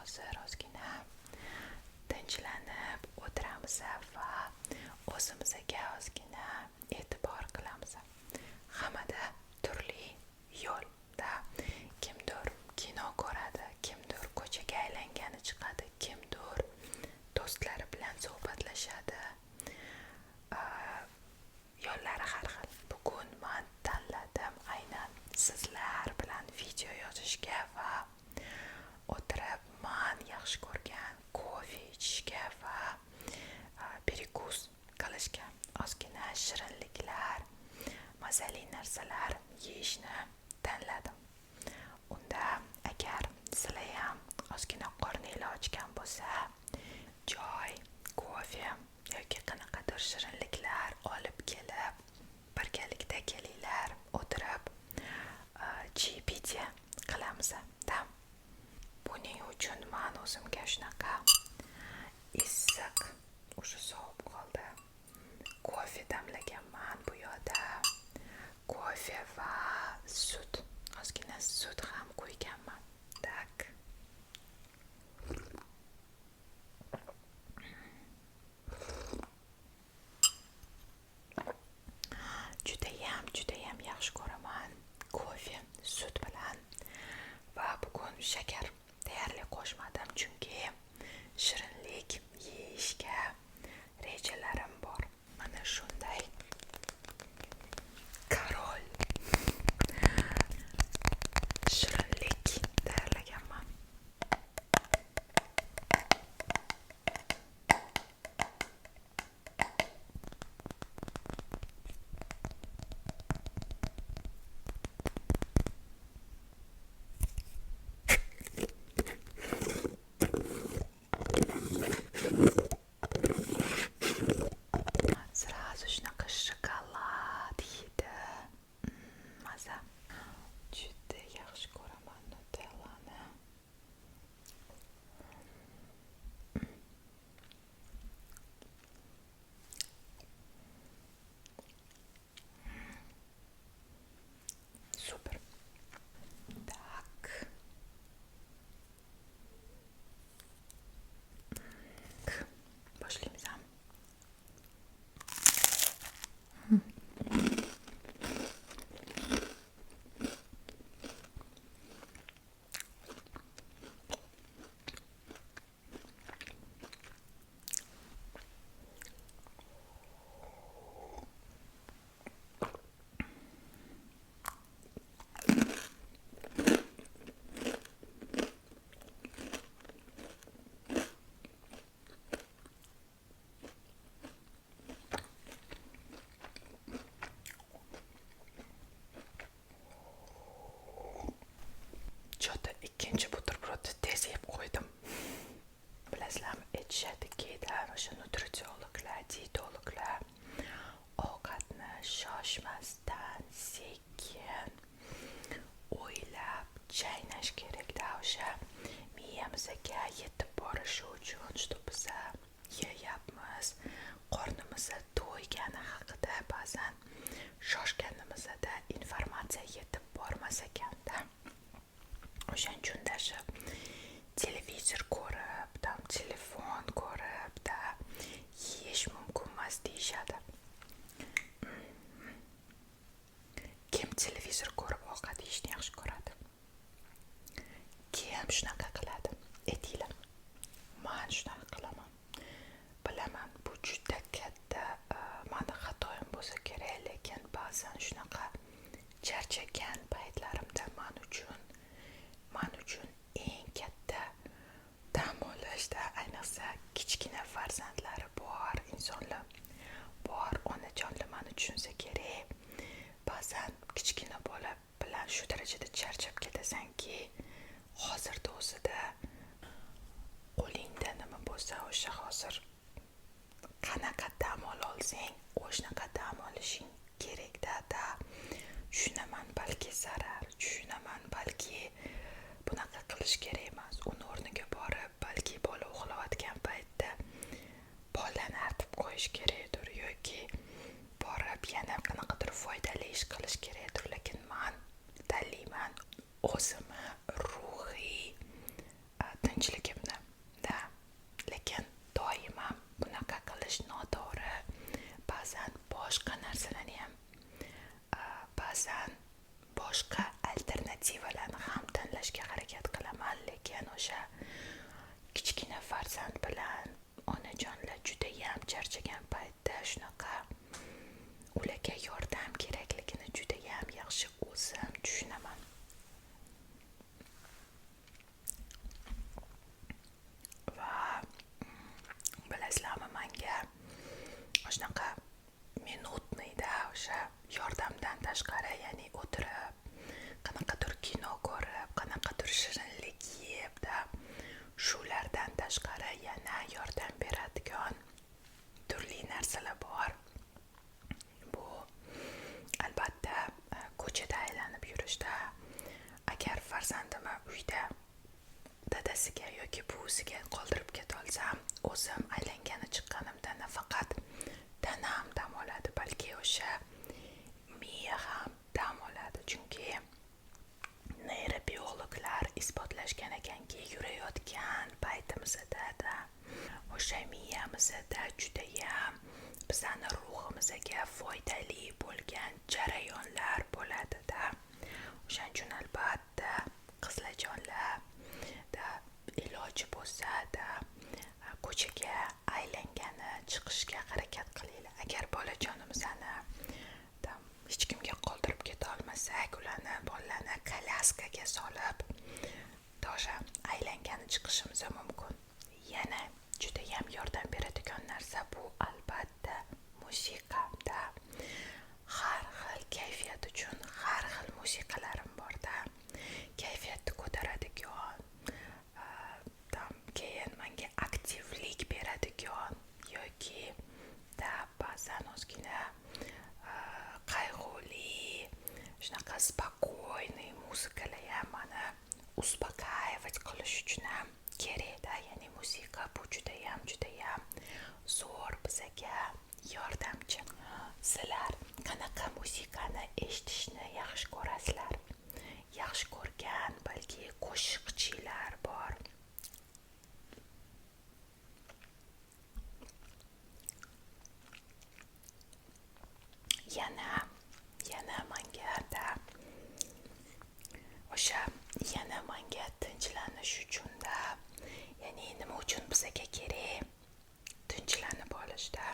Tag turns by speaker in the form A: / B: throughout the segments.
A: Hozir ozgina tinchlanib o'tiramiz va o'zimizga ozgina e'tibor qilamiz. Hammada turli yo'lda kimdir kino ko'radi, kimdir ko'chaga aylangani chiqadi, kimdir do'stlari bilan suhbatlashadi. Yo'llari har xil. Bugun man tanladim aynan sizlar bilan video yozishga va o'tirib man yaxshi ko'rgan kofe ichishga va перекус qilishga, ozgina shirinliklar, mazali narsalar yeyishni tanladim. Unda agar sizlar ham ozgina qorninglar ochgan bo'lsa, choy, kofe yoki qanaqadir shirinliklar olib kelib, birgalikda kelinglar, o'tirib чаепитие qilamiz da. Buning uchun man o'zimga shunaqa issiq, уже sovib qoldi, kofe damlaganman. Bu yoqda kofe va sut, ozgina sut ham qo'yganman. Так, judayam, judayam yaxshi ko'raman kofe sut bilan. Va bugun shakar deyarli qo'shmadim, chunki shirinlik yeyishga rejalarim bor. Mana shunday король shirinlik tayyorlaganman. Сразу shunaqa shokolad hidi, maza. Juda yaxshi ko'raman Nutellani. Супер. Так. Boshlaymiz. Что-то ikkinchi buterbrodni tez yeb qo'ydim. Bilasizlarmi, aytishadiki, o'sha nutritsiologlar, dietologlar ovqatni shoshmasdan, sekin, o'ylab chaynash kerakda, o'sha miyamizga yetib borishi uchun, что biza yeyapmiz, qornimiz to'ygani haqida ba'zan shoshganimizda informatsiya yetib bormas ekanda. O'shaning uchun даже televizor ko'rib, там telefon ko'rib da yeyish mumkin emas deyishadi. Kim televizor ko'rib ovqat yeyishni yaxshi ko'radi? Kim shunaqa qiladi, aytinglar? Man shunaqa qilaman. Bilaman, bu juda katta mani xatoyim bo'lsa kerak, lekin ba'zan shunaqa charchagan paytlarimda man uchun eng katta dam olishda, ayniqsa kichkina farzandlari bor insonlar, bor onajonlar mani tushunsa kerak, ba'zan kichkina bola bilan shu darajada charchab ketasanki, hozirda o'zida qo'lingda nima bo'lsa, o'sha hozir qanaqa dam ololsang, o'shanaqa dam olishing kerakda. Да, tushunaman, balki zarar, tushunaman, balki bunaqa qilish kerak emas. Uni o'rniga borib, balki bola uxlayotgan paytda bolani artib qo'yish kerakdir yoki borib yana qanaqadir foydali ish qilish kerakdir, lekin man tanlayman o'zimni ruhiy tinchligimni. Ba'zan boshqa alternativalarni ham tanlashga harakat qilaman, lekin o'sha kichkina farzand bilan onajonlar judayam charchagan paytda shunaqa ularga yordam kerakligini judayam yaxshi o'zim tushunaman. Va bilasizlarmi, manga shunaqa минутный da o'sha yordamdan tashqari, ya'ni o'tirib qanaqadir kino ko'rib, qanaqadir shirinlik yebda, shulardan tashqari yana yordam beradigan turli narsalar bor. Bu albatta ko'chada aylanib yurishda. Agar farzandimni uyda dadasiga yoki buvisiga qoldirib ketolsam, o'zim aylangani chiqqanimda nafaqat tanam dam oladi, balki o'sha miya ham dam oladi, chunki neyrobiologlar isbotlashgan ekanki, yurayotgan paytimizda o'sha miyamizda judayam bizani ruhimizga foydali bo'lgan jarayonlar bo'ladida. O'shaning uchun albatta, qizlarjonlar da, iloji bo'lsa-da ko'chaga aylangani chiqishga harakat qilinglar. Agar bolajonimizni hech kimga qoldirib keta olmasak, ularni, bolalarni kolyaskaga solib тоже aylangani chiqishimiz mumkin. Yana judayam yordam beradigan narsa bu albatta musiqada. Har xil kayfiyat uchun har xil musiqalarim borda. Kayfiyatni ko'taradigan, keyin menga aktivlik beradigan yoki da ba'zan ozgina qayg'uli, shunaqa спокойный muzikalar ham mani успокаивать qilish uchun ham kerakda. Ya'ni musiqa bu judayam, judayam zo'r bizaga yordamchi. Sizlar qanaqa musiqani eshitishni yaxshi ko'rasizlar? Yaxshi ko'rgan balki qo'shiqchilar bor. Yana mangada o'sha, yana manga tinchlanish uchunda, ya'ni nima uchun bizaga kerak tinchlanib olishda,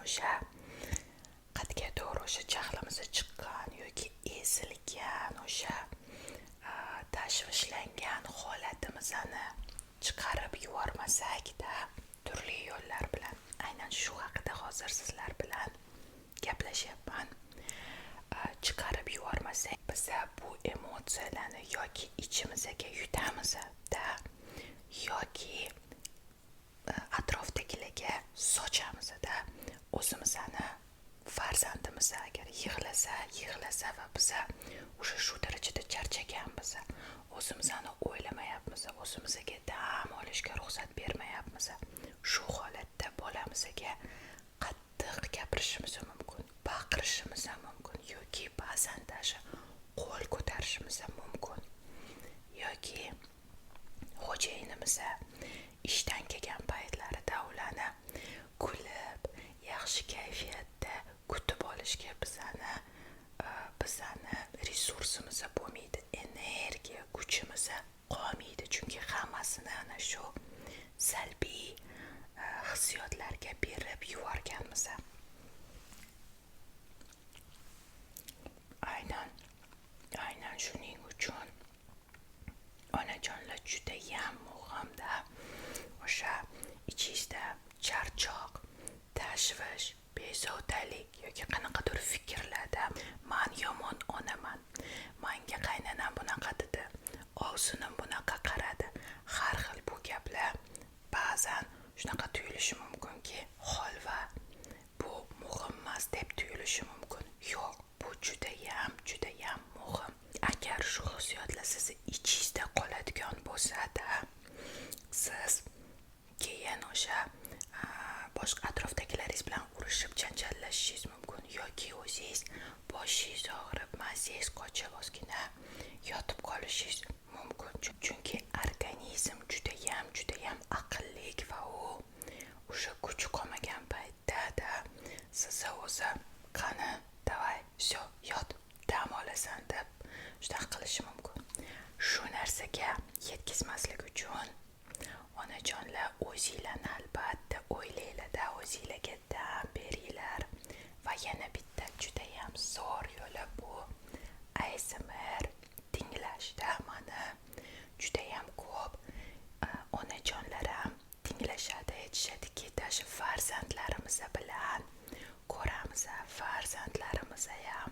A: o'sha qayergadir o'sha jahlimiz chiqqan yoki ezilgan, o'sha tashvishlangan holatimizni chiqarib yubormasakda turli yo'llar bilan, aynan shu haqida hozir sizlar bilan gaplashyapman, chiqarib yubormasak, biza bu emotsiyalarni yoki ichimizga yutamiz-da, yoki atrofdagilarga sochamiz-da. O'zimizni farzandimiz agar yig'lasa, yig'lasa va biza o'sha shu darajada charchaganmiz, o'zimizni o'ylamayapmiz, o'zimizga dam olishga ruxsat bermayapmiz, shu holatda bolamizga qattiq gapirishimiz mumkin, baqirishimiz ham mumkin yoki ba'zan даже qo'l ko'tarishimiz ham mumkin, yoki xo'jayinimiz ishdan kelgan paytlarida ularni kulib, yaxshi kayfiyatda kutib olishga bizani resursimiz bo'lmaydi, energiya kuchimiz qolmaydi, chunki hammasini ana shu salbiy hissiyotlarga berib yuborganmiz. Aynan shuning uchun, onajonlar, judayam muhimda o'sha ichingizda charchoq, tashvish, bezovtalik yoki qanaqadir fikrlarda "Man yomon onaman, manga qaynonam bunaqa dedi, ovsinim bunaqa qaradi", har xil bu gaplar ba'zan shunaqa tuyulishi mumkinki, holva, bu muhim emas deb tuyulishi mumkin. Yo'q, bu judayam, judayam muhim. Agar shu hissiyotlar sizni ichingizda qoladigan bo'lsada, siz keyin o'sha boshqa atrofdagilaringiz bilan urushib janjallashishingiz mumkin yoki o'zingiz boshingiz og'rib, mazangiz qochib, ozgina yotib qolishingiz mumkin, chunki organizm judayam, judayam aqlli va u o'sha kuchi qolmagan paytda sizni o'zi "Qani, давай, все, yot" Uchun, onajonlar, o'zinglarni albatta o'ylanglarda, o'zinglarga dam beringlar. Va yana bitta judayam zo'r yo'li bu ASMR tinglashda. Mani judayam ko'p onajonlar ham tinglashadi, aytishadiki, даже farzandlarimiz bilan ko'ramiz, farzandlarimiz ham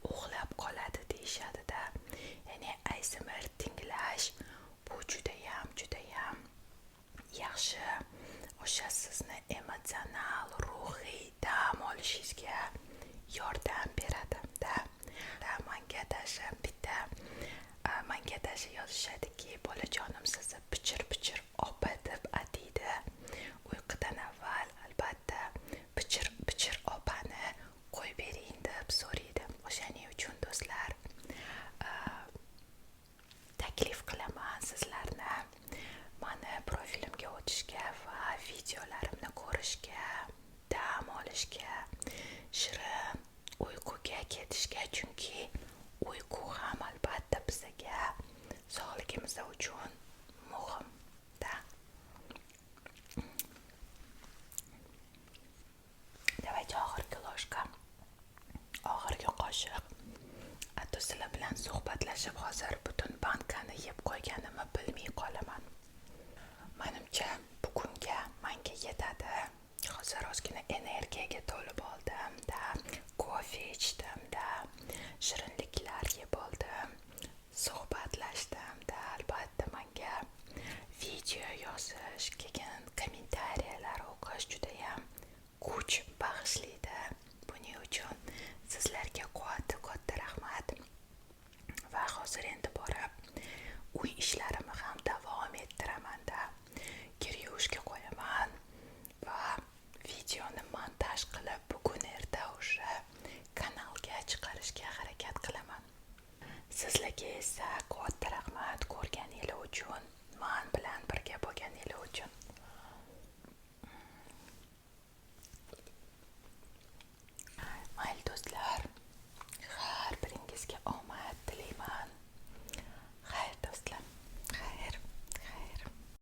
A: uxlab qoladi deyishadida. Ya'ni ASMR tinglash bu judayam, judayam yaxshi, o'sha sizni emotsional, ruhiy dam olishingizga yordam beradi da. Manga даже bitta, manga даже yozishadiki, bolajonim sizni Pichir Pichir opa deb ataydi, uyqudan avval albatta Pichir Pichir opani qo'yib bering deb so'raydi. O'shaning uchun, do'stlar, taklif qilaman sizlarni mani profilimga o'tishga va videolarimni ko'rishga, dam olishga, shirin uyquga ketishga, chunki uyqu ham albatta bizaga, sog'ligimiz uchun muhim da. Давайте oxirgi ложка, oxirgi qoshiq. А то sizlar bilan suhbatlashib hozir butun bankani yeb qo'yganimni bilmay qolaman. Manimcha, bugunga manga yetadi. Hozir ozgina energiyaga to'lib oldim da, kofe ichdim da, shirinliklar yeb oldim, suhbatlashdim da. Albatta manga video yozish, keyin kommentariyalar o'qish judayam kuch bag'ishlaydi. Buning uchun sizlarga katta, katta rahmat. Va hozir endi borib uy ishlarimni ham davom ettiramanda, kir yuvishga qo'yaman va videoni montaj qilib, bugun erta уже kanalga chiqarishga harakat qilaman. Sizlarga esa katta rahmat ko'rganinglar uchun. Man bilan